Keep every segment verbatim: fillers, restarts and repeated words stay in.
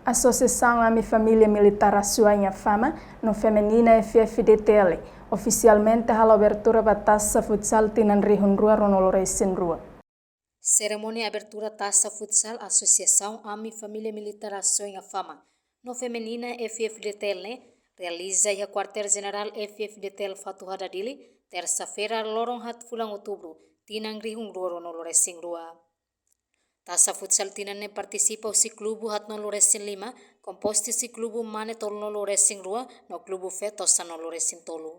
Asosiasaun Ami Família Militár Asoain, AFAMA, no Femenina F F D T L ofisialmente halo abertura ba Taça Futsal tinan rihun rua ruanulu-resin-rua. Serimónia abertura Taça Futsal Asosiasaun Ami Família Militár Asoain, AFAMA, no Femenina F F D T L ne'e realiza iha Kuartél Jenerál F F D T L Fatuhada, Dili, tersa-feira, loron haat fulan Outubru, tinan rihun rua ruanulu-resin-rua. Taça Futsal tinan ne'e partisipa husi klubu haatnulu-resin-lima, kompostu husi klubu mane tolunulu-resin-rua no klubu feto sanulu-resin-tolu.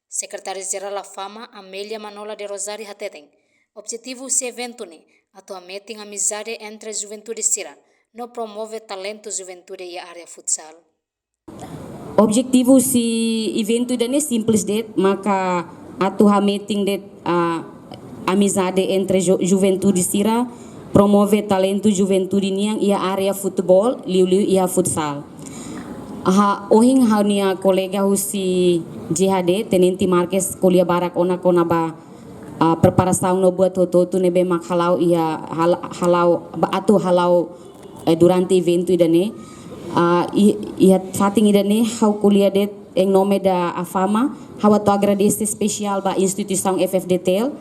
Sekretária Jerál AFAMA, Amélia Manola de Rosário, hateten, objetivu husi eventu ne'e atu hametin amizade entre juventude sira no promove talentu juventude iha área futsal. Objetivu husi eventu ida-ne'e simples de'it, maka atu hametin de'it, ah, amizade entre ju-, juventude sira, promove talentu juventude nian iha área futeból, liuliu iha futsal. Aha, ohin ha'u-nia kolega husi J H D, Tenente Marques, ko'alia barak ona kona-ba, ah, preparasaun no buat hotu-hotu ne'ebé mak hala'o iha hal-, hala'o ba atu hala'o, eh, durante eventu ida-ne'e. Ah, i-, iha fatin ida-ne'e ha'u ko'alia de'it em nome da AFAMA, ha'u atu agradese espesiál ba instituisaun F F D T L,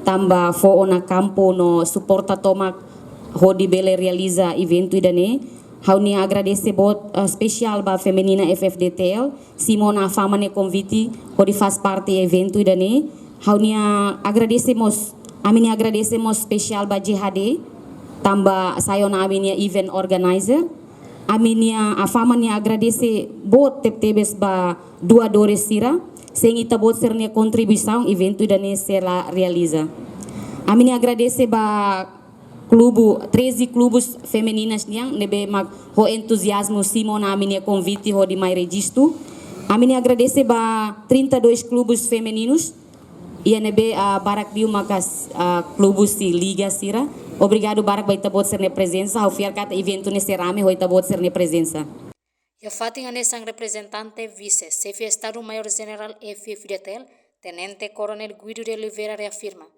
tanba fó ona kampu no suporta tomak hodi bele realiza eventu ida-ne'e. Ha'u-nia agradese boot, eh, espesiál ba Femenina F F D T L, simu ona AFAMA nia konvite hodi faz parte eventu ida-ne'e. Ha'u-nia agradese mós, ami-nia agradese mós espesiál ba J H D, tanba sai ona ami-nia event organizer. Ami-nia, AFAMA nia agradese boot tebetebes ba doadores sira, sein ita-boot sira-nia kontribuisaun eventu ida-ne'e sei la realiza. Ami-nia agradese ba klubu, treze klubus femeninas nian ne'ebé mak ho entuziazmu simu ona ami-nia konvite hodi mai rejistu. Ami-nia agradese ba trinta e dois klubus femeninus, iha ne'ebé, ah, barak liu maka, ah, klubus husi liga sira. Obrigadu barak ba ita-boot sira-nia prezensa, ha'u fiar katak eventu ne'e sei rame ho ita-boot sira-nia prezensa. Iha fatin hanesan, reprezentante Vise Xefe Estadu Maiór Jenerál F F D T L, Tenente Koronél Guido de Oliveira, reafirma,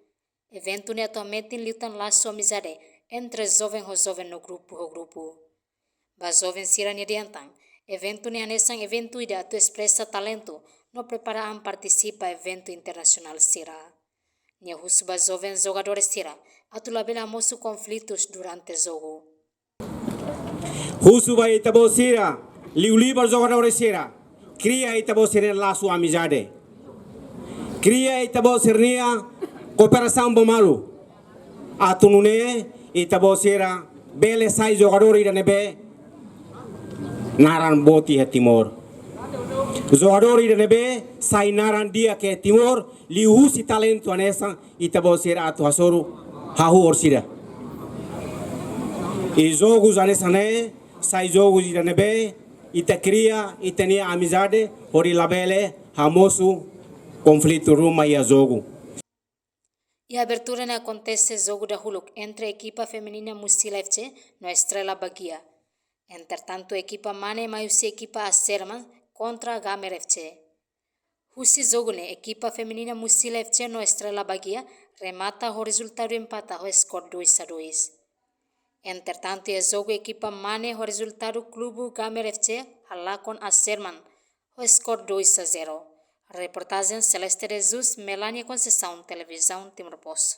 eventu ne'e atu hametin liután lasu amizade entre joven ho joven no grupu ho grupu. Ba joven sira-nia dehan tan, eventu ne'e hanesan eventu ida atu espresa talentu no prepara an partisipa eventu internasionál sira. Nia husu ba joven jogadores sira atu labele hamosu konflitus durante jogu. Husu ba ita-boot sira, liuliu ba jogadores sira, kria ita-boot sira-nia lasu amizade. Kria ita-boot sira-nia kooperasaun ba malu. Atu nune'e ita-boot sira bele sai jogadór ida ne'ebé naran boot iha Timor. Jogadór ida ne'ebé sai naran di'ak iha Timor, liuhusi talentu hanesan ita-boot sira atu hasoru hahú orsida. I jogu hanesan ne'e sai jogu ida ne'ebé ita kria ita-nia amizade hodi labele hamosu konflitu ruma iha jogu. Iha abertura ne'e akontese jogu dahuluk entre ekipa femenina Musila F C no Estrela Bagia. Entretantu, ekipa mane mai husi ekipa Aserman kontra Gamer F C. Husi jogu ne'e, ekipa femenina Musila F C no Estrela Bagia remata ho rezultadu empata ho skor dois a dois. Entretantu, iha jogu ekipa mane ho rezultadu klubu Gamer F C halakon Aserman ho skor dois a zero. Reportajen Celeste de Jesus, Melania Conceição, Televizaun Timor Post.